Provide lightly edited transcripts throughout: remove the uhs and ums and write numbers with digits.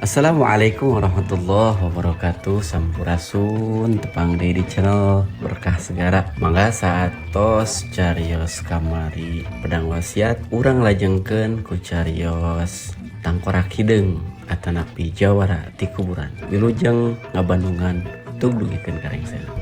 Assalamualaikum warahmatullahi wabarakatuh. Sampurasun, tepang deui di channel Berkah Segara. Mangga saatos carios kamari pedang wasiat, urang lajengkeun ku carios tangkorak hideung atanapi jawara ti kuburan. Wilujeng ngabandungan, tug dugikeun ka rengsena.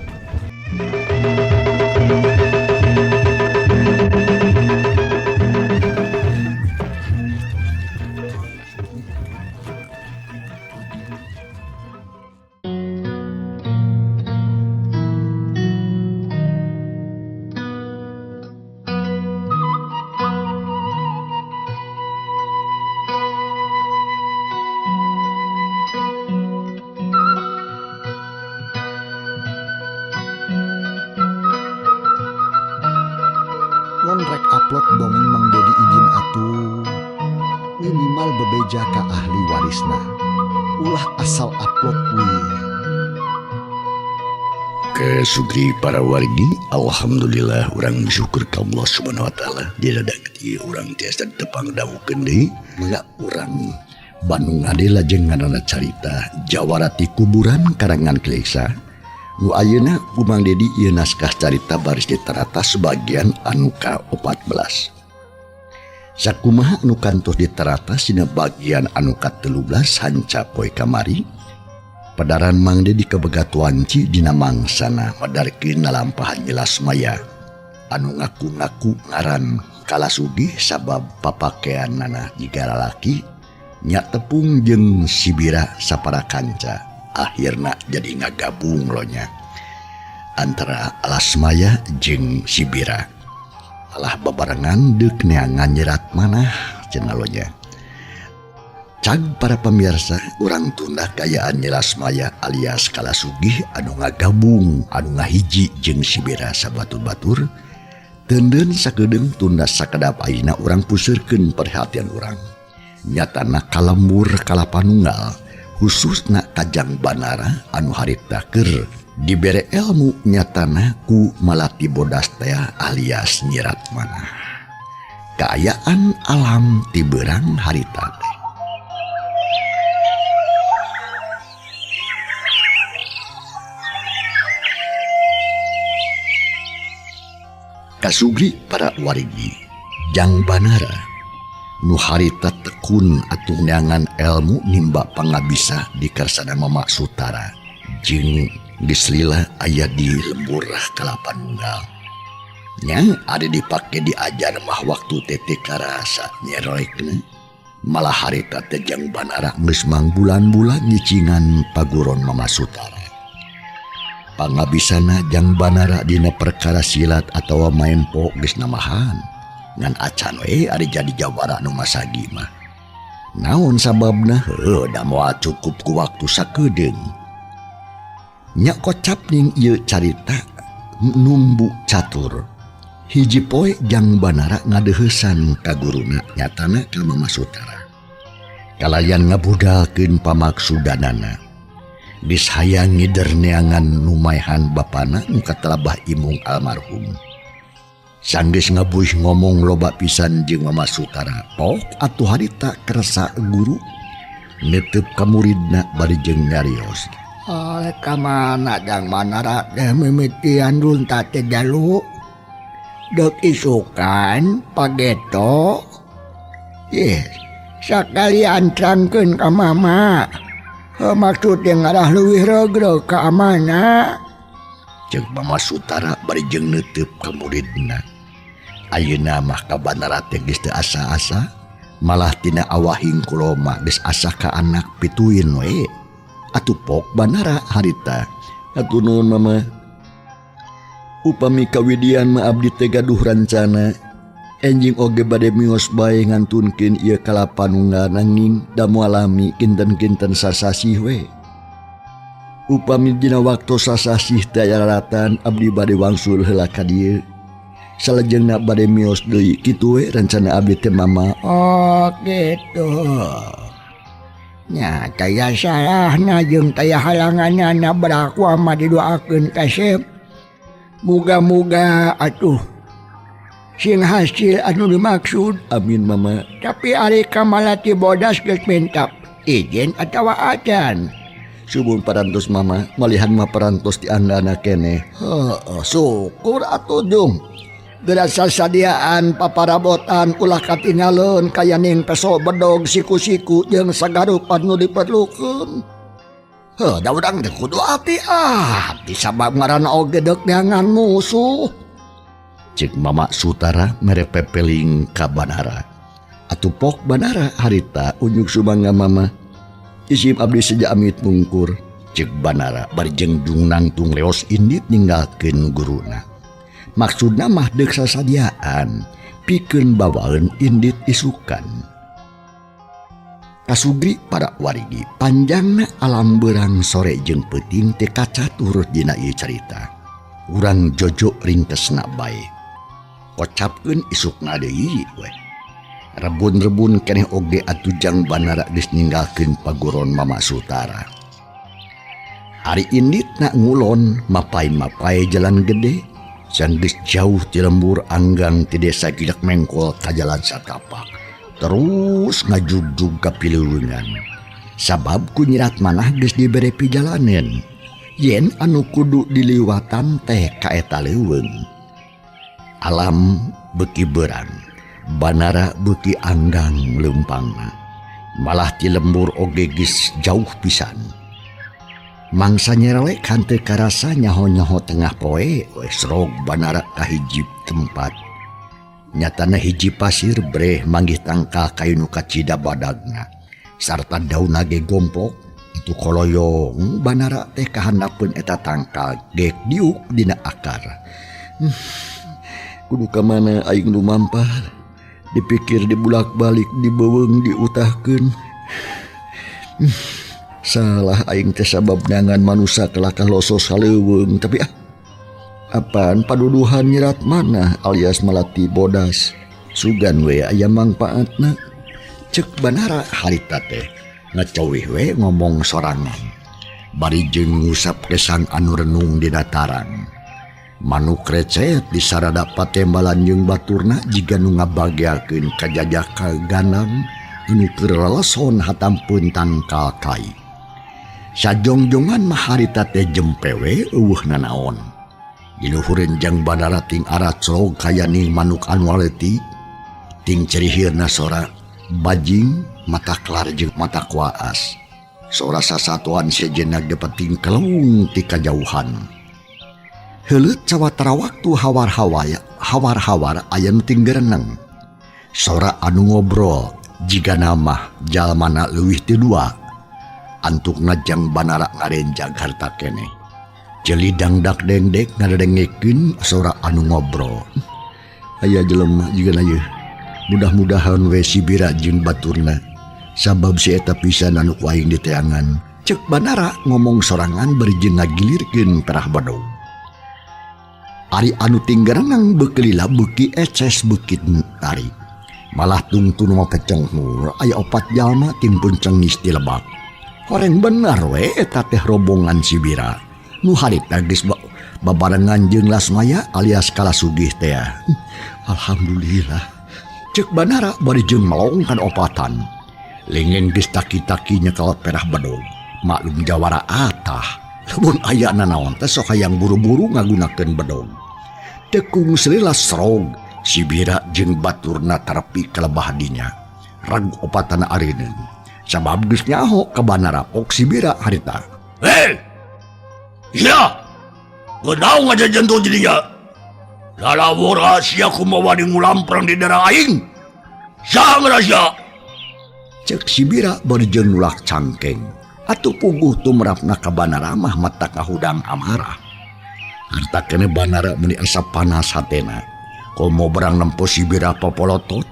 Lamun rek upload dongeng, Mang Dedi izin atuh, minimal bebeja ka ahli warisna, ulah asal upload wih. Kasugri para wargi, Alhamdulillah urang bersyukur ka Allah Subhanahu wa taala dina danget ieu urang tiasa tepang dawukeun deui. Mangga urang Bandung ade lajeng nganana carita Jawara ti Kuburan karangan Kleksa. Nu ayeuna ku Mang Dedi ieu naskah carita baris diteratas bagian anu ka-14. Sakumaha anu kantos diteratas dina bagian anu ka-13 hanca poe kamari, padaran Mang Dedi kabegat wanci dina mangsana madarkeun lalampahan Nyi Lasmaya anu ngaku-ngaku ngaran Kalasugih sabab papakeanana jiga lalaki nya tepung jeung Sibira sapara kanca. Akhirna jadi ngagabung lonya antara Lasmaya jeung Sibira, malah babarengan deuk neangan nyerat manah cenah lonya. Cag para pemirsa, urang tunda kayaan Nyi Lasmaya alias Kalasugih anu ngagabung, anu ngahiji jeung Sibira sabatur-batur. Tenden sakedeung, tunda sakedap. Ayeuna urang puseurkeun perhatian urang nyatana ka lembur Kalapanunggal, khususna ka Jang Banara anu harita keur dibere ilmu nyatana ku Malati Bodas tea alias Nyirat Manah. Kaayaan alam ti beurang harita teh. Kasugri para warigi, Jang Banara nu harita tekun atuh neangan ilmu nimba pangabisa di kersana Mama Sutara jeung geus lila aya di lembur Kalapanunggal nya, ada dipake diajar mah waktu tete karasa nyeroekna. Malah harita teh Jang Banara geus mangbulan-bulan nyicingan paguron Mama Sutara. Pangabisana Jang Banara dina perkara silat atau maempo geus namahan, ngan acan we ari jadi jawara nu masagi mah. Naon sababna? Heuh, da moal cukup ku waktu sakedeung nya. Kocap ning ieu carita numbu catur. Hiji poe Jang Banara ngadeuheusan ka guruna, nyatana ka Mama Sutara, kalayan ngabudalkeun pamaksudanana. Geus hayang ngider neangan nu maehan bapana nu katelabah imung almarhum. Sanggeus ngabuih ngomong loba pisan jeung Mama Sutara, pok atuh harita kersa guru netep ka muridna bari jeung nyarios. Oh, ka mana Jang Manara teh mimitian runtat teh jalu? Dek isukan pageto. Yes, sakali antrangkeun ka mama. Heuh, maksud teh ngarah leuwih regreg ka amana. Ceuk Mama Sutara bari jeung neuteup ka muridna. Ayeuna mah ka Banara teh geus teu asa-asa, malah tina awahing kuloma geus asa ka anak pituin we. Atuh pok Banara harita. Atuh nuhun, Mama. Upami kawidian mah abdi teh gaduh rancana. Enjing oge bade mios bae ngantunkeun ieu Kalapanunggal, nanging da moal lami, kinten-kinten sasasih we. Upami dina waktu sasasih teh aya raratan, abdi bade wangsul heula ka dieu. Salajengna bade mios deui, kitu we rencana abdi teh, Mama. Oh, gitu. Nya taya salahna jeung taya halanganna, beraku mah didoakeun kasep. Muga-muga atuh sing hasil anu dimaksud. Amin, Mama. Tapi ari ka Malati Bodas geus minta Izin atawa acan? Subun parantos mama malihan mah parantos dianggana keneh. Heeh, syukur atuh Jung. Geura sasadiaan paparabotan ulah katinggalon kayaning peso bedog siku-siku jeung sagarup anu diperlukeun. Heuh, da urang teh kudu hati-hati sabab ngaranna oge deuk neangan musuh. Cek Mama Sutara mere pepeling ka Banara. Atuh pok Banara harita unjuk sumangga mama. Isim abdi seja amit mungkur. Cek Banara bari jeung jung nangtung leos indit ninggalkeun guruna. Maksudna mah deuk sasadiaan pikeun bawaeun indit isukan. Kasugri para warigi panjangna alam beurang sore jeung peuting teh kacatur dina ieu carita. Urang jojo ringkesna bae. Kocapkeun isukna deui we. Rebun-rebun keneh oge atuh jang Banara geus ninggalkeun paguron Mama Sutara. Ari inditna ngulon mapai-mapai jalan gede, sanggeus jauh ti lembur anggang ti desa Gilek Mengkol ka jalan satapak. Terus ngajugjug ka piluleungan. Sabab ku nyirat manah geus dibere pijalaneun. Yen anu kudu diliwatan teh ka eta leuweung. Alam beuki beurang. Banara beuki anggang leumpangna. Malah ti lembur oge geus jauh pisan. Mangsa nyerelek henteu karasa nyaho-nyaho tengah poe we srog Banara ka hiji tempat. Nyatana hiji pasir breh manggih tangkal kayu nu kacida badagna. Sarta daunna ge gomplok itu koloyong Banara teh kahandapeun eta tangkal gek diuk dina akar. Kudu ka mana aing lumampah? Dipikir dibulak-balik dibeuweung diutahkeun. Salah aing teh sabab neangan manusa kelakah losos saleuweung tapi apaan paduduhan nyirat manah alias malati bodas. Sugan we aya mangpaatna. Cek Banara harita teh ngacauih we ngomong sorangan. Bari jeung ngusap kesang anu renung di dataran. Manuk recet di sarada patembalan jeung baturna jiga nu ngabageakeun kajajaka ganang anu keur leleson hatampeun tangkal kai. Sajongjongan mah harita teh jempewe eueuh nanaon. Di luhureun jang Banara ting aracrog kayaning manuk anu aleutik, ting cerihirna sora bajing mata kelar jeung mata kuaas. Sora sasatuan sejenna ge penting kelung ti kajauhan. Heuleut sawatara waktu hawar-hawar aya nu ting gereneng. Sora anu ngobrol jigana mah jalmana leuwih ti dua. Antukna jang Banara ngarenjag harta keneh. Jeli dangdak dengdek ngadengekeun sora anu ngobrol. Aya jelema jigana ieu. Mudah-mudahan we si Bira jeung baturna. Sabab si eta pisan anu ku aing diteangan. Cek Banara ngomong sorangan bari jeung ngagilirkeun perah bedog. Ari anu tinggerenang beuki lila beuki eces beuki tari. Malah tungtun mah peceng aya opat jalma timpun cengis di lebak. Horeng bener we eta teh rombongan si Bira. Nu harita geus babarengan jeung Lasmaya alias Kalasugih teh. Alhamdulillah. Cek Banara bari jeung melong kan opatan. Lingen geus taki-taki nyekel perah bedog. Maklum jawara atah. Lamun aya nanaon teh sok hayang buru-buru ngagunakeun bedog. Tekung selila srog si Bira jeung baturna tarepi ka lebah dinya. Reg opatana arineun. Sabab geus nyaho ka Banara pok si Bira harita. Hei! Sia! Geunau ngajajentu jadinya. Lalawur sia kumaha wani ngulamprang di daerah aing. Saha ngaran sia? Cek si Bira bari jeung nulak cangkeng. Atuh puguh tumrapna ka Banara mah mata kahudang amarah. Harta kene Banara meuni asa panas hatena. Komo berang nempo si Bira popolotot,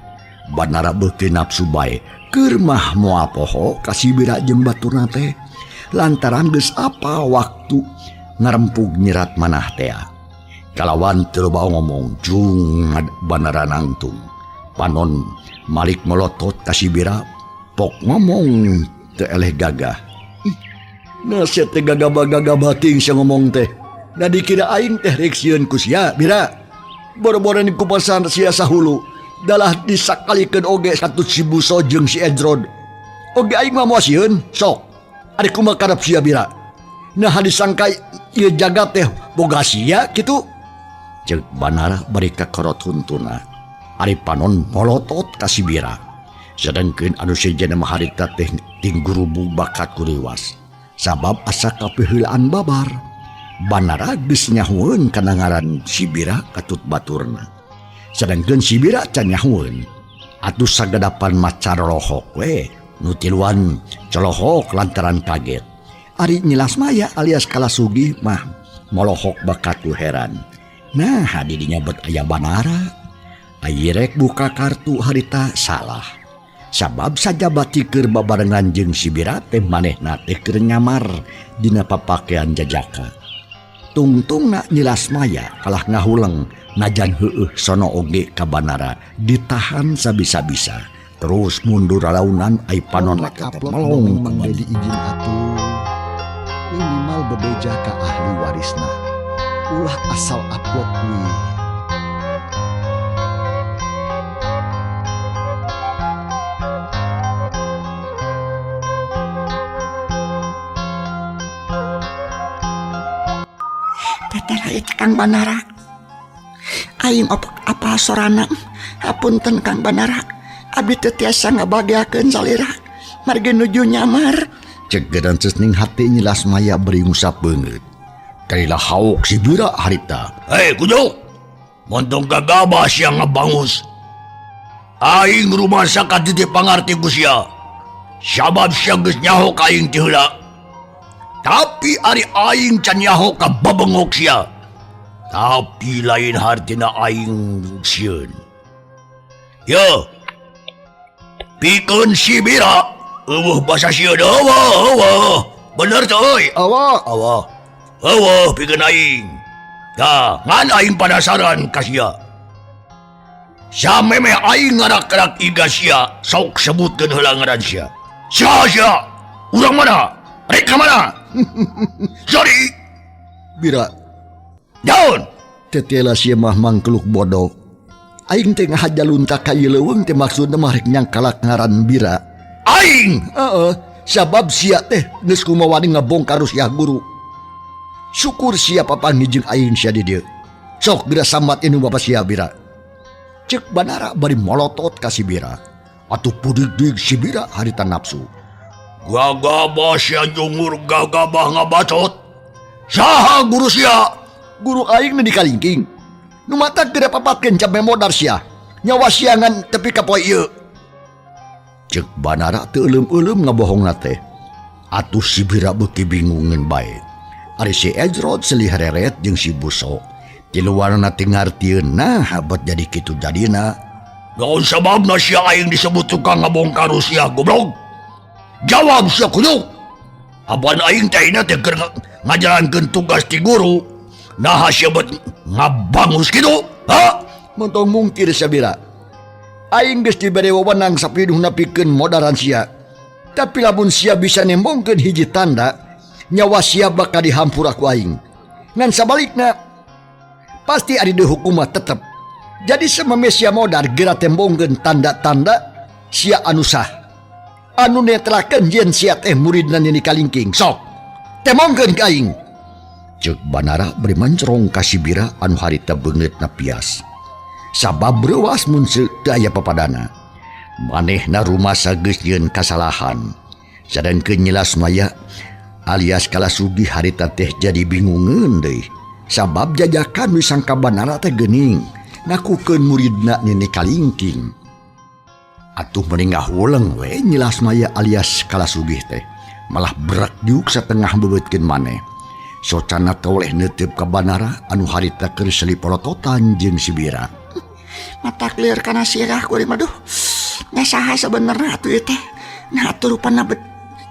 Banara beuki nafsu bae. Keur mah moal poho ka si Bira jeung baturna teh. Lantaran geus apa waktu ngarempug nyirat manah tea. Kalawan teu loba ngomong jung Banara nangtung. Panon malik melotot ka si Bira, pok ngomong teu eleh gagah. Naset teh gagabah-gagabah ting sia ngomong teh. Da dikira aing teh rek sieun ku sia, Bira. Boro-boro ni kupasan sia sahulu. Dalah disakalikeun oge satu si Buso jeung si Edrod. Oge aing mah moal sieun, sok. Ari kumaha karep sia bira. Nah disangka ieu jagat teh boga sia kitu. Ceuk Banara bari kakorot huntuna. Ari panon molotot ka si Bira. Sedengkeun anu sejenna mah harita teh tinggurubug bakat kuriwas. Sabab asa kapiheulaan babar. Banara geus nyahoeun kana ngaran si Bira katut baturna. Sedengkeun si Bira can nyahoeun. Atuh sagadapan macar lohok we nu tiluan colohok lantaran kaget. Ari Nyi Lasmaya alias Kalasugi mah molohok bakat ku heran. Nah didinya bet aya Banara. Ayi rek buka kartu harita salah. Sabab sajaba tikeur babarengan jeung si Bira teh manehna teh keur nyamar dina papakean jajaka. Tungtungna Nyi Lasmaya kalah ngahuleng najan heueuh sono oge ka Banara ditahan sabisa-bisa. Terus mundur ralaunan ai panon Rek tetep upload melong dongeng Mang Dedi izin atuh. Minimal bebeja ka ahli warisna. Ulah asal upload we. Teteh Kang Banara. Aing apa sorana? Hapunten Kang Banara. Abdi teu tiasa ngabageakeun salira. Margi nuju nyamar. Cek gedan ning hati Nyi Lasmaya bari ngusap beungeut. Kalilah hauk si Bira harita. Hei kunyuk, montong gagabah sia ngabangus. Aing rumasa katitip pangarti ku sia. Sabab sia geus nyaho ka aing ti heula. Tapi ari aing can nyaho ka babengok sia. Tapi lain hartina aing sieun. Yo. Pikeun si Bira eueuh basa sieun eueuh eueuh. Bener teu euy? Eueuh. Eueuh. Eueuh pikeun aing. Tah, ngan aing panasaran ka sia. Samemeh aing ngarak-rak iga sia, sok sebutkeun heula ngaran sia. Sia sia. Urang mana? Rek ka mana? Sorry. Bira. Daun. Tetela sia mah mangkeluk bodoh. Aing teh ngahaja lunta ka ieu leuweung teh maksudna mah rek nyangkalak ngaran Bira. Aing. Heeh, sabab sia teh geus kumaha wani ngabongkar rusiah guru. Syukur sia papanggih jeung aing sia di dieu. Sok geura sambat indung bapa sia Bira. Ceuk Banara bari molotot ka si Bira. Atuh pudig-dig si Bira harita nafsu. Gagabah sia jungur gagabah ngabacot. Saha guru sia? Guru aing nu dikalingking. Nu matak geura papatkeun campe modar sia. Nyawa sia ngan tepi ka poe ieu. Ceuk Banara teu euleum-euleum ngabohongna teh. Atuh si Bira beuki bingungeun bae. Ari si Ejrod selih hereret jeung si Buso. Tiluanna teu ngartieun nah bet jadi kitu jadina. Naon sababna sia aing disebut tukang ngabongkar rusiah goblok? Jawab sia kudu. Apan aing teh ina teh keur ngajalankeun tugas ti guru. Naha sia bet ngabangus kitu? Ha? Montong mungkir sia Bira. Aing geus dibere wewenang sapiduhna pikeun modaran sia. Tapi lamun sia bisa nembongkeun hiji tanda, nyawa sia bakal dihampura ku aing. Ngan sabalikna pasti ari dihukum mah tetep. Jadi samemeh sia modar geura tembongkeun tanda-tanda sia anu sah. Anu netrakeun yen sia teh muridna Nini Kalingking. Sok tembongkeun ka aing. Ceuk Banara bari mancrong ka si Bira anu harita beungeutna pias. Sabab reuas mun teu aya papadana. Manehna rumasa geus nyieun kasalahan. Sadengkeun Nyi Lasmaya alias Kalasugi harita teh jadi bingungeun deui. Sabab jajakan nu sangka Banara teh geuning ngakukeun muridna Nini Kalingking. Atuh mending ngahuleng we Nyi Lasmaya alias Kalasugih teh. Malah berak diuk satengah bebeutkeun maneh. Socana toleh neuteup ka Banara anu harita keur selipolototan jeung si Bira. Mata clear kana sirah kuring mah duh. Nya saha sabenerna atuh ieu teh? Nah atuh rupana bet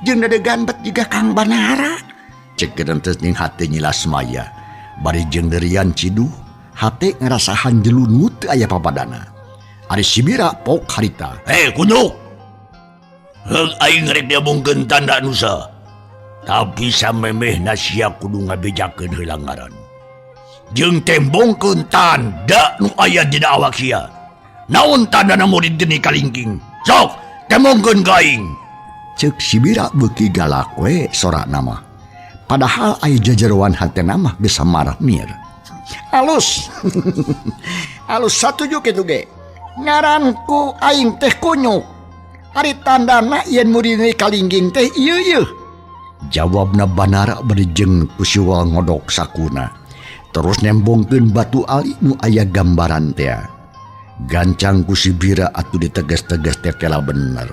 jeung dedegan bet jiga Kang Banara. Cek geunteus ning hate Nyi Lasmaya. Bari jeung derian ciduh, hate ngarasahan jelunut teu aya papadana. Ari si Bira pok harita. Hei kunyuk. Heug aing rek diomongkeun tanda nusa. Tapi samemehna sia kudu ngabejakeun heula ngaran. Jeung tembongkeun tanda nu aya dina awak sia. Naon tandana murid Nini Kalingking? Sok tembongkeun ka aing. Cek si Bira beuki galak we sorakna mah. Padahal aya jajaroan hatena mah geus marah mir. Alus. Alus satuju kitu ge. Ngaranku aing teh kunyuk. Ari tandana yen muridna kalingging teh ieu ieu. Jawabna Banara bari jeung ku siwal ngodok sakuna. Terus nembongkeun batu ali nu aya gambaran teh. Gancang ku si Bira atuh diteges-teges teh tela bener.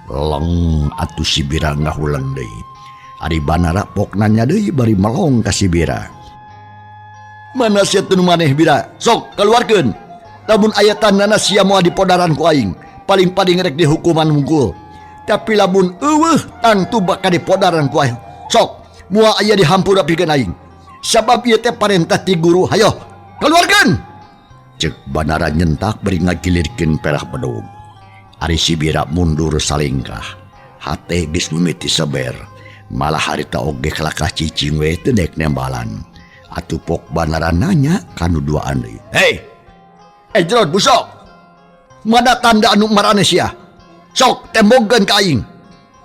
Leng atuh si Bira ngahuleng deui. Ari Banara pok nanya deui bari melong ka si Bira. Mana sia teu nu maneh Bira? Sok kaluarkeun. Lamun aya tandana sia moal dipodaran ku aing. Paling-paling rek dihukuman hungkul. Tapi lamun eueuh tangtu bakal dipodaran ku aing. Sok moal aya dihampura pikeun aing. Sabab ieu teh parentah ti guru. Hayo kaluarkeun. Cek Banara nyentak bari ngagilirkeun perah bedog. Ari si Bira mundur salingkah. Hate geus mimiti seber. Malah harita oge kalakah cicing we teu dek nembalan. Atuh pok Banara nanya kanu duaan deui. Hei, Ejrod busok. Mana tanda anu marane sia? Sok tembongkeun ka aing.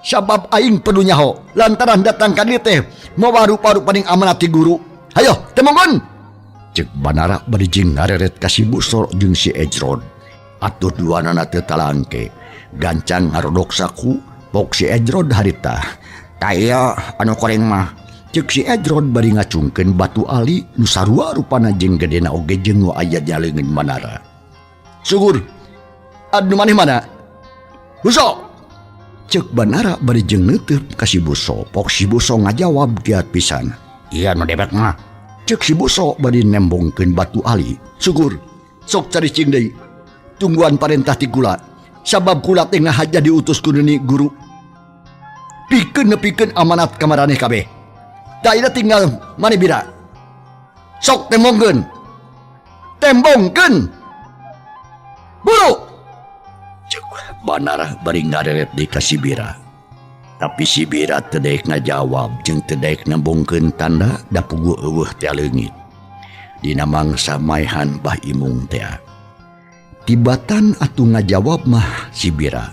Sabab aing perlu nyaho lantaran datang ka dieu teh mawa rupa-rupa ning amanat ti guru. Hayo tembongkeun. Cek Banara bari jeung ngareret ka si Busor jeung si Ejrod. Atuh duanana teu talangke. Gancang ngarodok saku pok si Ejrod harita. Tah ieu anu kuring mah. Cek si Ejrod bari ngacungkeun batu ali nu sarua rupana jeung gedena oge jeung nu aya di leungeun Banara. Syukur. Anu maneh mana? Buso. Cek Banara bari jeung neuteup ka si Buso. Pok si Buso ngajawab kiat pisan. Iya nu debek mah. Cek si Buso bari nembongkeun batu ali. Syukur. Sok cari cing deui. Tungguan parentah ti kula. Sabab kula teh ngahaja diutus ku nini guru. Pikeun nepikeun amanat ka maraneh kabeh. Da ieu tinggal maneh Bira. Sok tembongkeun. Tembongkeun. Buru. Cek Banara bari ngareret deui ka si Bira. Tapi si Bira teu daek ngajawab jeung teu daek nembongkeun tanda da puguh eueuh teh leungit. Dina mangsa maehan Bah Imung teh. Tibatan atuh ngajawab mah si Bira.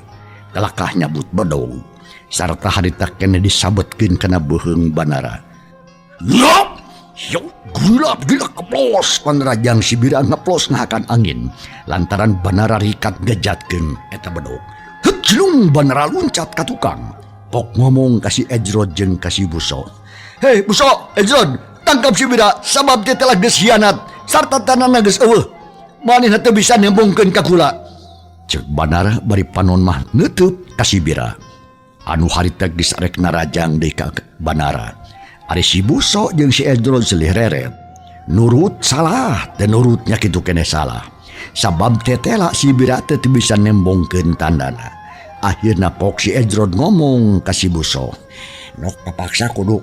Kalakah nyabut bedog sarta harita keneh disabetkeun kana beuheung Banara. Lop! Yo, gulap gila keplos panrajang si Bira ngeplos ngahakan angin lantaran Banara rikat ngejatkeun eta bedog. Hejlung Banara luncat ka tukang. Pok ngomong ka si Ejrod jeung ka si Buso. Hei Buso, Ejrod, tangkap si Bira sabab dia telah geus hianat sarta tanana geus eueuh. Manehna teu bisa nembongkeun ka kula. Cek Banara bari panon mah neuteub ka si Bira. Anu harita geus arek narajang deui ka Banara. Ari si Buso jeung si Ejrod silih reret. Nurut salah, teu nurutnya kitu keneh salah. Sabab tetela si Bira teh teu bisa nembongkeun tandana. Akhirna pok si Ejrod ngomong ka si Buso. Nok papaksa kudu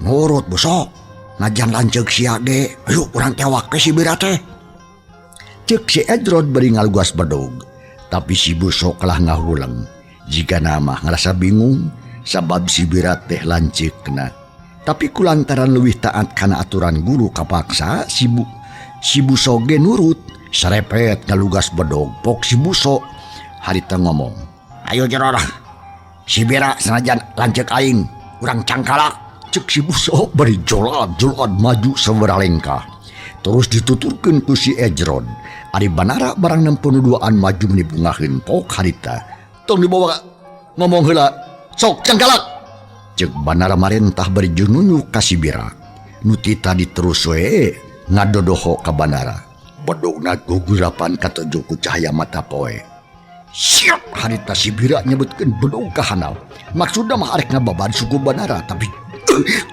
nurut Buso. Najan lanceuk sia ge, ayo urang tewak ke si Bira teh. Cek si Ejrod bari ngalugas bedog. Tapi si Buso kalah ngahuleng. Jigana mah ngarasa bingung sabab si Bira teh lanceukna. Tapi kulantaran leuwih taat kana aturan guru kapaksa si Buso ge nurut. Sarepet ngalugas bedog pok si Buso harita ngomong. Ayo jerorah. Si Bira sanajan lanceuk aing urang cangkalak. Cek si Buso bari jolad-jolad maju sabaraha lengkah. Terus dituturkeun ku si Ejrod. Ari Banara barang nempo nu duaan maju menibungaheun pok harita. Tong dibawa ngomong heula. Sok cangkalak. Cek Banara marentah bari jeung ka si Bira. Nu ti tadi terus we ngadodoho ka Banara. Bedogna gugurapan katojo ku cahaya mata poe. Siap harita si Bira nyebutkeun bedog ka handap. Maksudna mah arek ngababad suku Banara tapi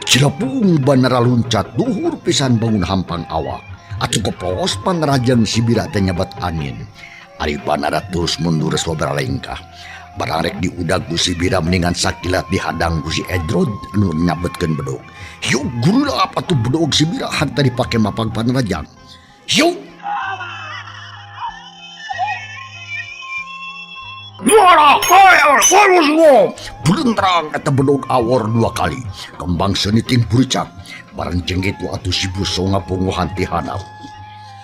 cilapung Banara luncat duhur pisan bangun hampang awak. Atuh keplos pangrajang si Bira teh nyabat angin. Ari Banara terus mundur sababaraha lengkah. Barang rek diudag ku si Bira mendingan sakilat dihadang ku si Ejrod anu nyabetkeun bedog. Hiu gurulap atuh bedog si Bira harta dipake mapag panrajang. Hiu Blentrang eta bedog awor dua kali. Kembang seuniting buricak. Barang jeung kitu atuh si Buso ngapunguhan ti handap.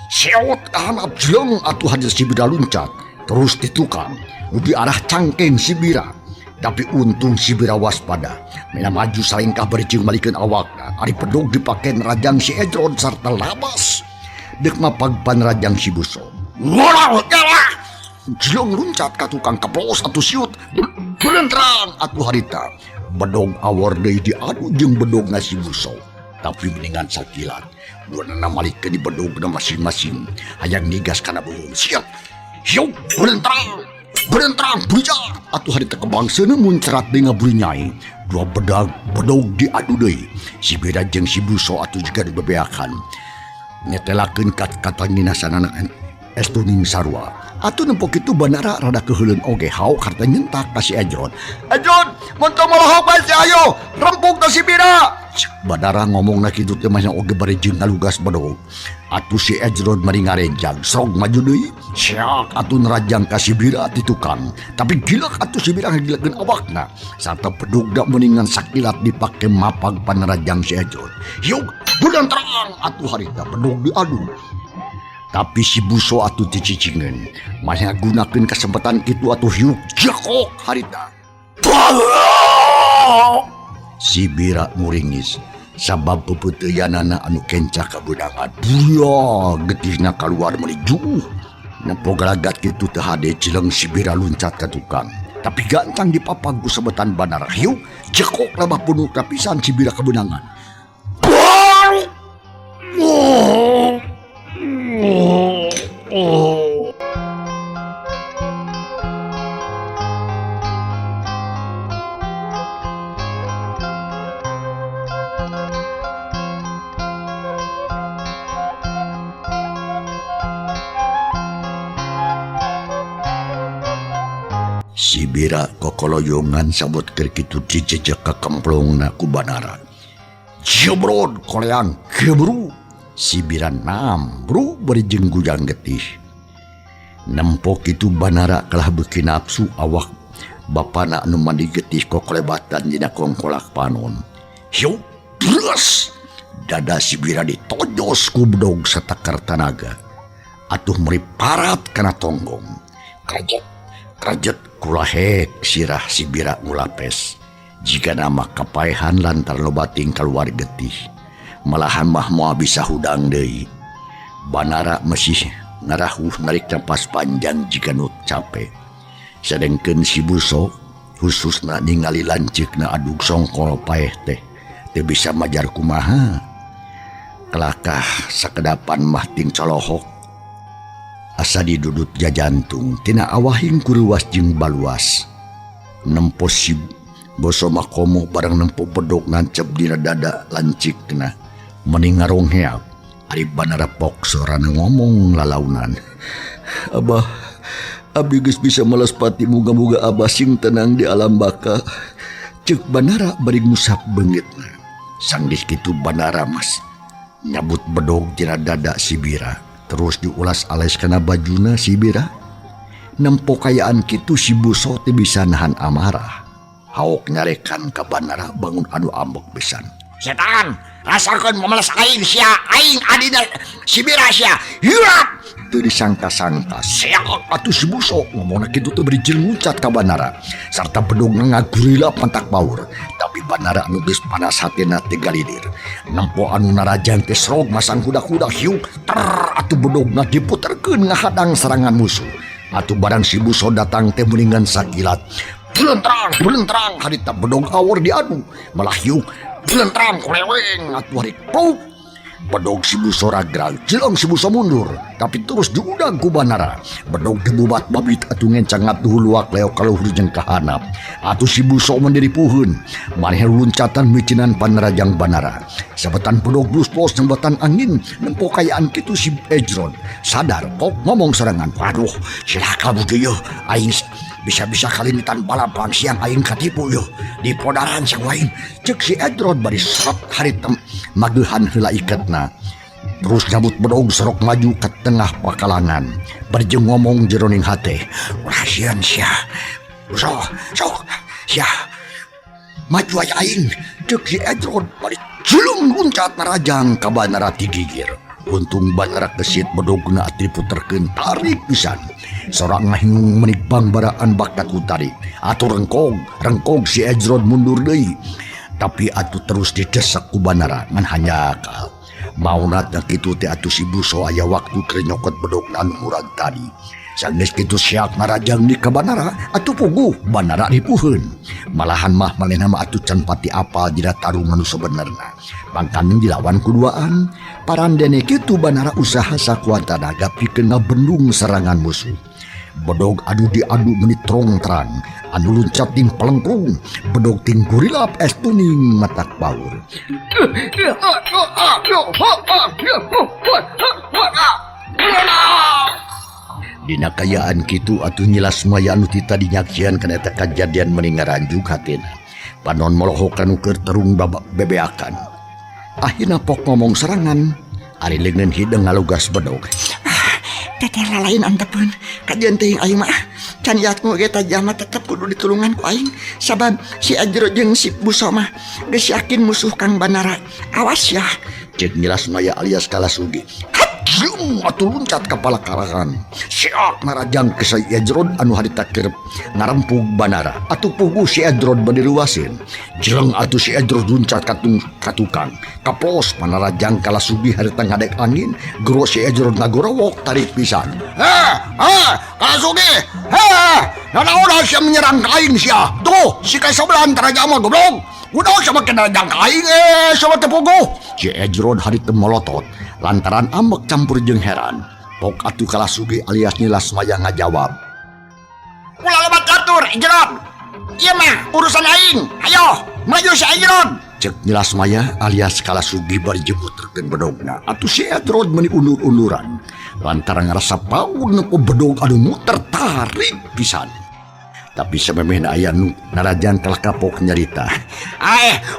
Seot ka handap jeleng atuh hadir si Bira luncat. Terus ditukang. Nu diarah cangkeng si Bira. Tapi untung si Bira waspada. Mena maju salingkah bari jeung malikeun awakna. Ari bedog dipake nerajang si Ejrod sarta labas. Dek mapag panrajang si Buso. Jilong luncat ka tukang keplos atuh siut. Belentrang atuh harita. Bedog awor deui diadu jeung bedogna si Buso. Tapi mendingan sakilat. Duanana malikeun di bedogna masing-masing. Hayang nigas kana beuheung. Siap. Hiup belentrang. Belentrang bujar. Atuh harita kebangseuna muncrat deui ngaburinyai. Dua bedag bedog diadu deui. Si Bira jeung si Buso atuh jiga dibebeakan. Nyetelakeun kat-kata nginasanana estuning sarua. Atuh nempo kitu Banara rada keuheuleun oge hauk harta nyentak ka si Ejrod. Ejrod, mun teu molohok bae si ayo, rempuk ka si Bira. Banara ngomongna kitu teh mah oge bari jeung ngalugas bedog. Atuh si Ejrod mari ngarenjang, srog maju deui. Siak atuh nerajang ka si Bira ti tukang. Tapi gilak atuh si Bira ngagilakeun awakna. Sarta bedogna meuningan sakilat dipake mapag panerajang si Ejrod. Hiuk bulan terang atuh harita bedog diadu. Tapi si Buso atuh dicicingeun. Manehna gunakeun kesempatan kitu atuh hiuk jekok harita. Si Bira muringis sabab pepeuteyanana anu kenca kabeunangan. Buya getihna kaluar meuni juuh. Nempo galagat kitu teu hade cileng si Bira luncat ka tukang. Tapi gantang dipapag ku sebetan Banara hiuk jekok labah punukna pisan si Bira kabeunangan. Si Bira kokoloyongan sabot keur kitu dijejek ka kemplongna ku Banara. Jebrod koleang gebru. Si Bira nambru bari jeung gujang getih. Nempo kitu Banara kalah beuki nafsu awak bapana anu mandi getih kokolebatan dina kongkolak panon. Hiu bres dada si Bira ditojos ku bedog satakar tanaga. Atuh meuri parat kana tonggong. Krajet krajet kulahek sirah si Bira ngulapes. Jika nama kapaehan lantaran loba ting kaluar getih. Malahan mah moal bisa hudang deui. Banara masih ngarahuh narik napas panjang jika nu capek. Sadengkeun si Buso khususna ningali lanceukna adug songkol paeh teh teu bisa majar kumaha. Kelakah sakedapan mah ting colohok. Asa didudut jajantung tina awahing kuruas jeung baluas. Nempo si Boso mah komo barang nempo bedog nancep dina dada lancikna. Meni ngarongheap. Ari Banara pok sorana ngomong lalaunan. Abah, abdi geus bisa malas pati muga-muga abah sing tenang di alam baka. Ceuk Banara bari ngusap beungitna. Sanggeus kitu Banara mas nyabut bedog tina dada si Bira. Terus diulas ales kana bajuna si Bira. Nempo kayaan kitu si Buso teu bisa nahan amarah. Haok nyarekan ka Banara bangun anu ambek pisan. Setan, rasakeun memelas aing sia, aing adina si Bira sia. Hirat teu disangka-sangka. Seok atuh si Buso ngomongna kitu teh bari jeung ngucat ka Banara. Sarta bedogna ngagurila pantak paur. Tapi Banara anu geus panas hatina teh galidir. Nempo anu narajang teh srog masang kuda-kuda hiuk ter atuh bedogna diputerkeun ngahadang serangan musuh. Atuh barang si Buso datang teh meuningan sakilat. Belentrang, belentrang harita bedog awor diadu. Malah hiuk belentrang koleweng atuh hari pluk. Bedog si Buso ragrag, cilong si Buso mundur, tapi terus diundang ku Banara. Bedog dibubat babit atuh ngencang ngatuh luak leok kaluhur jeung kahanap. Atuh si Buso mendiri puhun, maneh luncatan micinan panarajang Banara. Sabetan bedog blusbos nembatan angin, nempo kayaan kitu si Ejrod. Sadar kok ngomong serangan. Waduh, cilaka budi yeuh, aing bisa-bisa kalimitan balapang siang aing katipu yeuh. Di podaran sang lain, ceuk si Ejrod bari serot haritem magehan heula iketna. Terus nyabut bedog serok maju ke tengah pakalangan. Bari jeung ngomong jeroning hate, ulah sieun sia. Sok, sok, sia. Maju aya aing, ceuk si Ejrod bari julung luncat narajang ka Banara ti gigir. Untung Banara kesit bedogna diputerkeun tarik pisan. Sorak ngahingung menik bangbaraan bakta ku tadi. Atuh rengkog, rengkog si Ejrod mundur deui. Tapi atuh terus didesak ku Banara ngan hanjakal. Mauna teh kitu teh atuh si Buso aya waktu keur nyokot bedogna anu murag tadi. Sanggeus kitu siak narajang di ka Banara atuh puguh Banara dipuheun. Malahan mah manehna mah atuh can pati apal dina tarungan nu sabenerna. Pangkaning dilawan ku duaan. Parandene kitu Banara usaha sakuat tanaga pikeun ngabendung serangan musuh. Bedog anu diadu meni trong terang, anu luncat ting pelengkung, bedog ting gurilap es tuning matak paur. Dina kayaan kitu atuh Nyi Lasmaya anu ti tadi nyaksian kana eta kajadian meni ngaranjug hatena. Panon molohok anu keur terung babak bebeakan. Akhirna pok ngomong serangan, ari leungeun hideung ngalugas bedog. Teteh lalain antepeun kajian teuing aing mah can yatmu ge tajama tetep kudu ditulungan ku aing sabab si Ajro jeung si Buso mah geus yakin musuh Kang Banara. Awas ya. Cek Nyi Lasmaya alias Kalasugi. Hadyung atuh luncat kapala karahan. Siak narajang ke si Ejrod anu harita keur ngarempug Banara. Atuh puguh si Ejrod bade luaseun. Jeleng atuh si Ejrod luncat ka tukang. Kaplos panarajang Kalasugi harita ngadek angin, gero si Ejrod ngagorowok tarik pisan. Kalasugi. Heh, nanaon sia menyerang ka aing sia? Tuh, si kasoblan tarajang mah goblok. Udah sama kena jang aing sama tepuguh. Si Ejrod harita molotot lantaran ambek campur jeung heran. Pok atuh Kalasugi alias Nyi Lasmaya ngajawab. Ulah loba catur Ejrod. Ieu mah urusan aing. Hayo, maju si Ejrod. Cek Nyi Lasmaya alias Kalasugi bari jemuterkeun bedogna. Atuh si Ejrod meuni undur-unduran lantaran ngarasa paur nempo bedog anu muter tarik pisan. Tapi samemehna aya nu narajan kalah kapok nyarita.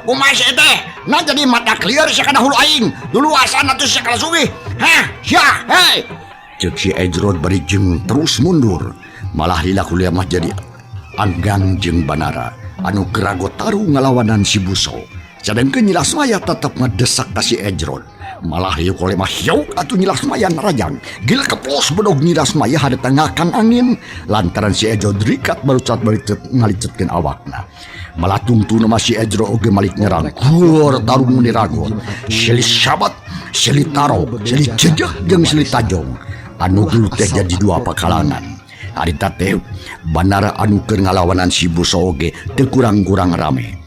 Kumaha sia teh? Nah jadi mata clear sia kana hulu aing. Luluasan atuh sia Kalasugi. Hah, sia, hei. Ceuk si Ejrod bari jeung terus mundur. Malah lila kuliah mah jadi anggang jeung Banara anu gerago taru ngalawanan si Buso. Sadengkeun Nyi Lasmaya tetep ngedesak ka si Ejrod. Malah ieu kole mah hiuk atuh Nyi Lasmaya narajang. Gila keplos bedog Nyi Lasmaya harita ngakan angin lantaran si Ejrod rikat barucat bari ngalicetkeun awakna. Malah tungtuna mah si Ejrod oge malik nyerang. Kuor tarung meni ragot. Sili sabat, sili taro, sili jejek jeung sili tajong. Anu gelut teh jadi dua pakalangan. Harita teh Banara anu keur ngalawanan si Buso oge teu kurang-kurang rame.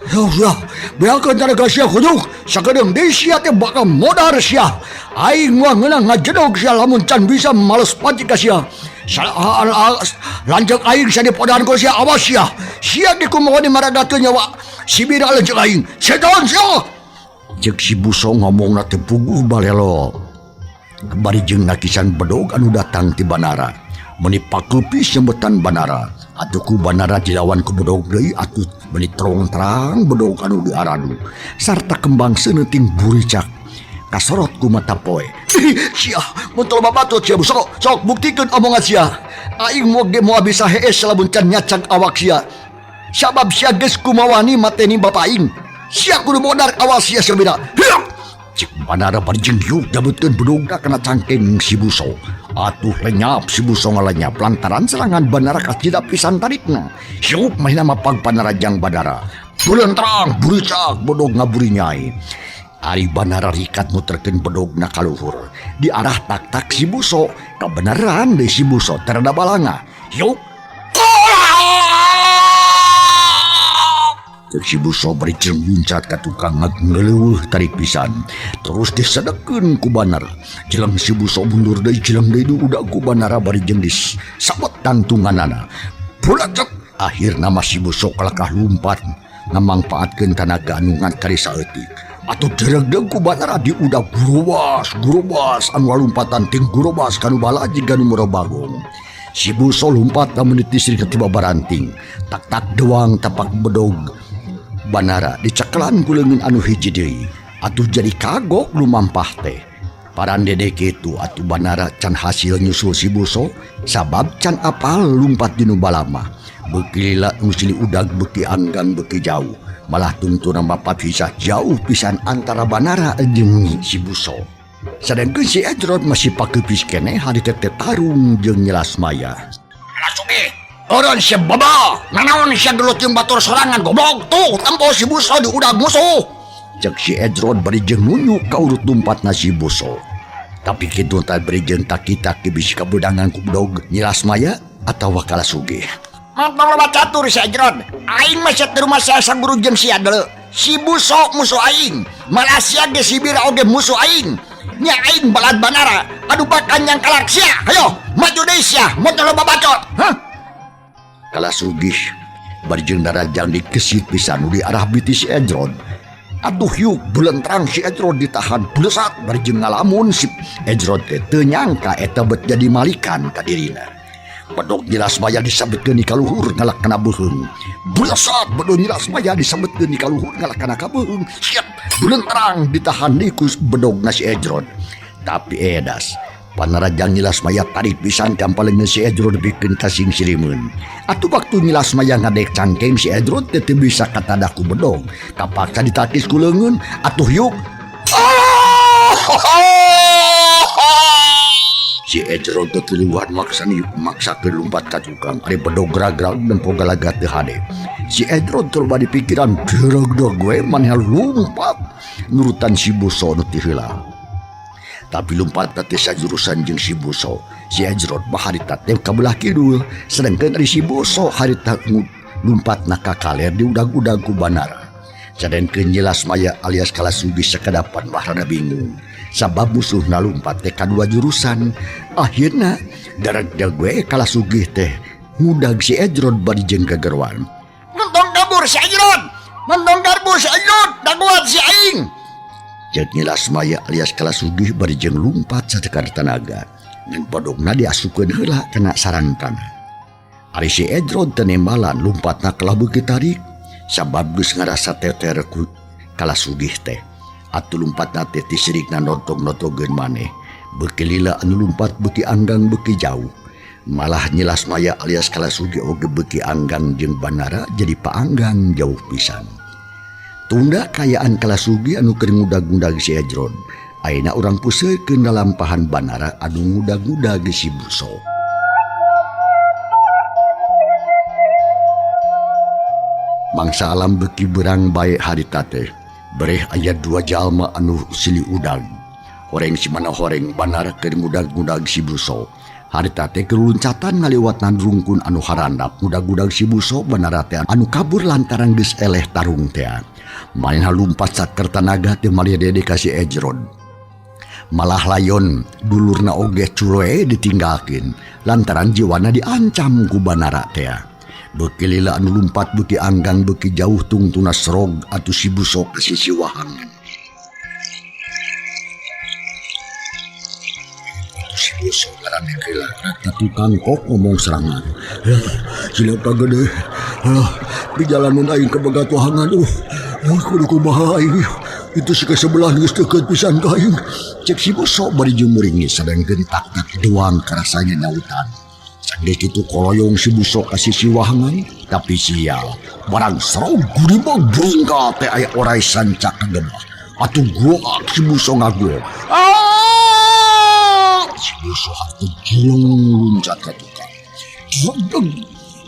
Ya, beakeun tanaga sia kujuk, sakedeung deui sia teh bakal modar sia. Aing moal ngeunang ngajedog sia lamun can bisa males panci ka sia. Lanceuk aing sia dipodahan ku sia, awas sia. Sia ge kumaha dimaragakeun nyawa si bira lanceuk aing. Setan sia. Ceuk si Buso ngomongna teh puguh balelo. Bari jeung nakisan bedog anu datang ti Banara. Meni pakeupi sembetan Banara. Atuh ku Banara dilawan ku bedog deui atuh meni terong terang bedog anu diaradu. Sarta kembang seuneung buricak. Kasorot ku mata poe. Sia, mun teu loba batut sia Buso. Sok buktikeun omongan sia. Aing moal ge moal bisa hees lamun can nyacag awak sia. Sabab sia geus kumawani mateni bapa aing. Sia kudu modar awal sia sabira. Hiuk! Cik Banara bari jeung hiuk jabutkeun bedogna kana cangkeng si Buso. Atuh lenyap si Buso ngalenyap lantaran serangan Banara kacida pisan tarikna. Hiuk mahina mapag panarajang Banara. Bulan terang buricak bedog ngaburinyai. Ari Banara rikat muterkeun bedogna ka luhur. Di arah tak-tak si Buso, kabeneran deui si Buso terada balanga. Hiuk! Ceuk si Buso bari jeung luncat ka tukang ngeleuweuh tarik pisan. Terus disedekeun ku Banara. Jeleng si Buso mundur deui, jeleng deui diudag ku Banara bari jeung disabet tangtunganana. Bulacet! Akhirna mah si Buso kalakah lumpat ngamangpaatkeun tanaga anu ngan kari saeutik. Atuh deregdeug ku Banara diudag gurubas, gurubas anu lalumpatan ting gurubas kanu bala jiga nu moro bagong. Si Buso lumpat ka menit disri katiba baranting. Tak-tak dewang tapak bedog Banara dicekelan ku leungeun anu hiji deui. Atuh jadi kagok lumampah teh. Parandede kitu atuh Banara can hasil nyusul si Buso sabab can apal lumpat dinu balama. Beuki lila nu silih udag beuki anggang beuki jauh. Malah tungtuna mapat hisah jauh pisan antara Banara jeung si Buso. Sadangkeun si Edrod masih pakeupis keneh harita teh tarung jeung Nyilas Maya. Kalasugi, eureun sia bebel, nanaon sia gelut jeung batur sorangan goblok tuh tempo si Buso di udag musuh. Cek si Edrod bari jeung nunjuk ka urut lumpatna si Buso. Tapi kitu teh bari jeung taki-taki bisi kabedangan ku bedog Nyilas Maya atawa Kalasugi. Montong loba catur si Edrod. Aing mah sia teu rumah sia saguru jeung sia deuleu. Si Buso musuh aing, malah sia ge si Bira oge musuh aing. Nya aing balad Banara, adu bakan yang kalak sia. Hayo, maju deui sia, montong loba bacot. Hah? Kalasugih bari jeung darajang dikesit pisan nu di arah biti si Edrod. Atuh yuk belentrang si Edrod ditahan blesat bari jeung ngalamun si Edrod teh teu nyangka eta bet jadi malikan ka dirina. Bedog Nyilas Maya disabetkeun di kaluhur ngalak kana beuheung. Blesat bedog Nyilas Maya disabetkeun di kaluhur ngalak kana ka beuheung. Siap belentrang ditahan deui ku bedogna si Edrod. Tapi edas panarajang Nyilas Maya tarik pisan kampaleungeun si Edrod pikeun kasing sirimeun. Atuh waktu Nyilas Maya ngadek cangkeng si Edrod teh teu bisa katadah ku bedog. Kapaksa ditakis ku leungeun atuh yuk. Si Edrod teh tuluan maksa maksakeun lumpat ka tukang. Ari bedog grag-grag nempo galagat teu hade. Si Edrod terba di pikiran dereg-dereg we maneh lumpat nurutan si Buso nu ti heula. Tapi lumpat teh sajurusan jeung si Buso. Si Edrod mah harita teh ka belah kidul, sedangkeun ari si Buso harita lumpatna ka kaler diudag-udag ku Banara. Sadengkeun Nyilas Maya alias Kalasugi sakadapan mah rada bingung. Sabab musuhna lumpat teh ka dua jurusan. Akhirna dareg-dareg we Kalasugih teh ngudag si Edrod bari jeung gagerwan. Mentong kabur si Edrod, mentong kabur si Edrod, dagoan si aing. Cek Nyilas Maya alias Kalasugih bari jeung lumpat satekar tanaga. Ngan bodogna diasupkeun heula kana sarangkana. Ari si Edrod teh nembalan lumpatna kalah beuki tarik. Sabab geus ngarasa teter ku Kalasugih teh. Atuh lumpatna teh tisirikna notog-notogeun maneh. Beuki lila anu lumpat beuki anggang beuki jauh. Malah Nyilas Maya alias Kalasugi oge beuki anggang jeung Banara jadi paanggang jauh pisan. Tunda kayaan Kalasugi anu keur ngudag-ngudag si Edrod. Ayeuna urang puseukeun lalampahan Banara anu ngudag-ngudag si Buso. Mangsa alam beuki berang bae harita teh. Bereh aya dua jalma anu silih udag. Horeng si mana horeng Banara keur ngudag-ngudag si Buso. Harita teh keur luncatan ngaliwat rungkun anu harandap ngudag-ngudag si Buso. Banara teh anu kabur lantaran geus eleh tarung teh. Manehna lumpat saker tanaga teh malih dede ka si Edrod. Malah layon dulurna oge curoe ditinggalkeun lantaran jiwana diancam ku Banara teh. Beuki lila anu lumpat beuki anggang beuki jauh tungtuna serog atuh si Buso ka sisi wahangan. Si Buso ngarane heula ka tukang kok ngomong serangan. Cilaka gede. Di jalanan aing kabagat wahangan. Kudu kumaha aing. Itu si sebelah geus deukeut pisan ka aing. Cek si Buso bari jeung muringis sadangkeun tak-tak doang karasanya nyautan. Sanggeus kitu koloyong si Buso ka sisi wahangan, tapi sial. Barang serog guribog bringka teh aya orai sancak kagebah. Atuh goak si Buso ngagoak. Si Buso atuh jeleng luncat ka tukang. Jodeg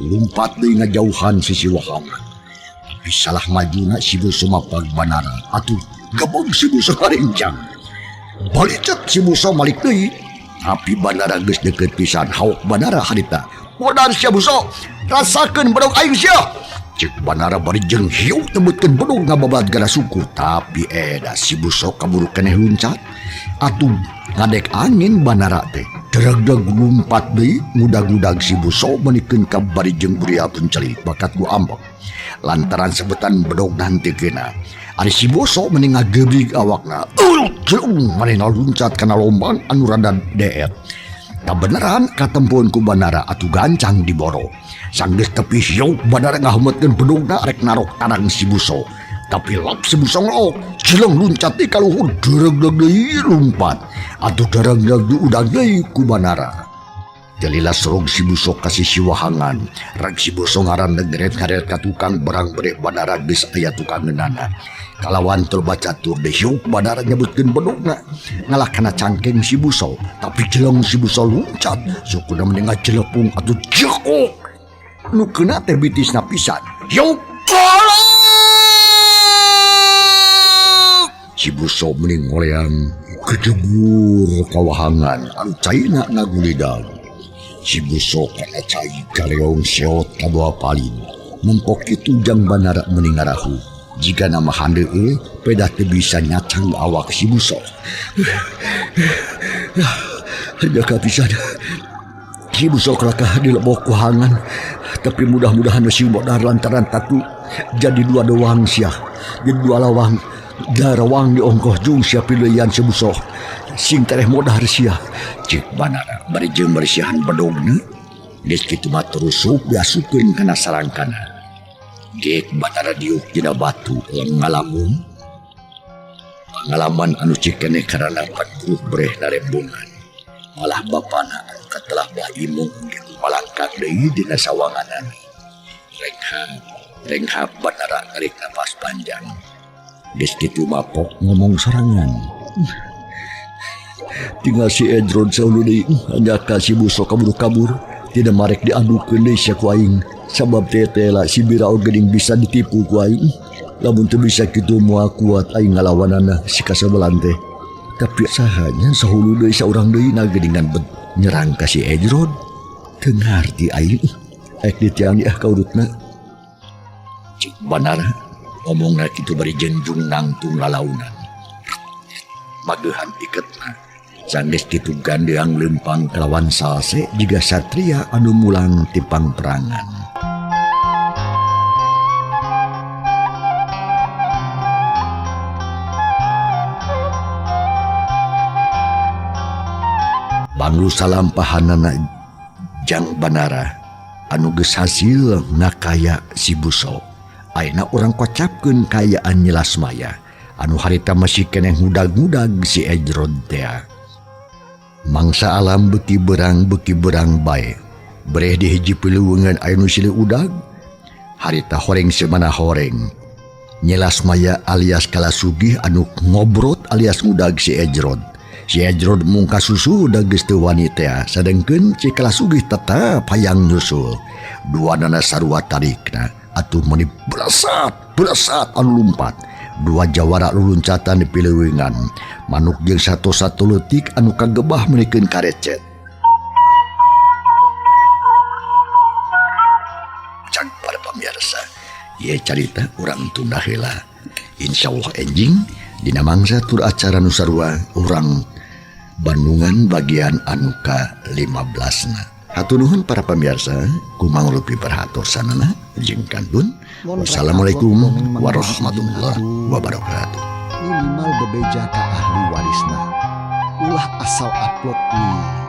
lumpat deui ngajauhan sisi wahangan. Tapi salah majuna si Buso mapag Banara. Atuh gebog si Buso harincang. Balicet si Buso malik deui. Tapi Banara geus deukeut pisan hauk Banara harita. Modar sia Buso, rasakeun bedog aing sia. Cek Banara bari jeung hiu tebutkeun bedog ngababad kana suku. Tapi edas si Buso kaburu keneh luncat. Atuh ngadek angin Banara teh. Dereg-dereg lumpat deui ngudag-ngudag si Buso menikeun ka bari jeung buria pencelik bakat ku ambek. Lantaran sebutan bedog nanti kena. Ari si Buso mending ngagebrig awakna. Jelung manehna luncat kana lombang anu rada deet. Kabeneran katempoeun ku Banara atuh gancang diboro. Sanggeus tepi siuk Banara ngahemetkeun bedogna rek narok tarang si Buso. Tapi lap si Buso ngelok, jeleng luncat di kaluhur dereg-dereg deui lumpat. Atuh dereg-dereg diudag deui ku Banara. Teu lila sorog si Buso ka sisi wahangan. Rag si Buso ngaran ngeret-ngaret ka tukang barang breh Bandara geus aya tukangeunana. Kalawan teu bacatur deui hiuk Bandara nyebutkeun bedogna. Ngalah kana cangkeng si Buso, tapi jeleng si Buso luncat, sukuna mending ngajelepung atuh jekok. Nu keuna teh bitisna pisan. Hiuk si Buso mending ngoleang kejegur kawahangan anu caina ngagulidang. Si Buso kana cai kaleong seot kadua palin. Mempok kitu jang Bandara mending ngarahu. Jika nama handeueul pedah teu bisa nyacang awak si Buso. Jaka pisan. Si Buso kelakah dilebok wahangan. Tapi mudah-mudahan si modar lantaran tatu jadi dua doang sia. Jadi dua lawang. Darawang diongkoh jung sia pilihan si Buso. Sing tereh modar sia. Cik Bandara bari jeung bersihan bedogna. Geus kitu mah terusuk diasupkeun kana sarangkana. Gek Bandara diuk dina batu ngalamun. Pangalaman anu cikeneh karana pantuh breh narembungan. Malah bapana anu katelah Bah Imung ge malangkang deui dina sawanganan. Renghap Bandara narik napas panjang. Geus kitu mah pok ngomong sorangan. Tinggal si Edrod saulu deui anyaka si Buso kabur-kabur. Tidak marek diandukeun deui sia ku aing. Sabab tetela si Bira geuning bisa ditipu ku aing. Lamun teu bisa kitu moal kuat aing ngalawanana si kasabelan teh. Tapi sahanya sahulu deui saurang deui na geuningan bet nyerang ka si Edrod. Teu ngarti aing. Ek ditiang ah kaurutna. Cik Bandara ngomongna kitu bari jenjung nangtung lalaunan. Magehan iketna. Sanggeus kitu gandeang leumpang kalawan salse jiga satria anu mulang ti pangperangan. Banglu salampahanana jang Bandara anu geus hasil ngakaya si Buso. Ayeuna urang kocapkeun kaayaan Nyi Lasmaya anu harita masih keneh ngudag-ngudag si Ejrod tea. Mangsa alam beuki berang bae. Breh di hiji piluweungan aya nu silih udag. Harita horeng semana horeng. Nyi Lasmaya alias Kalasugih anu ngobrot alias ngudag si Ejrod. Si Ejrod mung kasusu da geus teu wani tea, sadengkeun si Kalasugih tetep hayang nyusul. Duanana sarua tarikna atuh meuni belasat anu lumpat. Dua jawara luluncatan di pileuweungan. Manuk jeung satu-satu leutik anu kagebah meunikeun karecet. Cang para pamirsa, ieu carita urang tunda heula. Insyaallah enjing dina mangsa tur acara nu sarua urang Bandungan bagian anu ka-15na. Hatur nuhun para pamirsa, kumang rupi perhatorsanana jeung kantun. Wassalamualaikum warahmatullahi wabarakatuh. Minimal bebeja ka ahli warisna. Ulah asal upload we.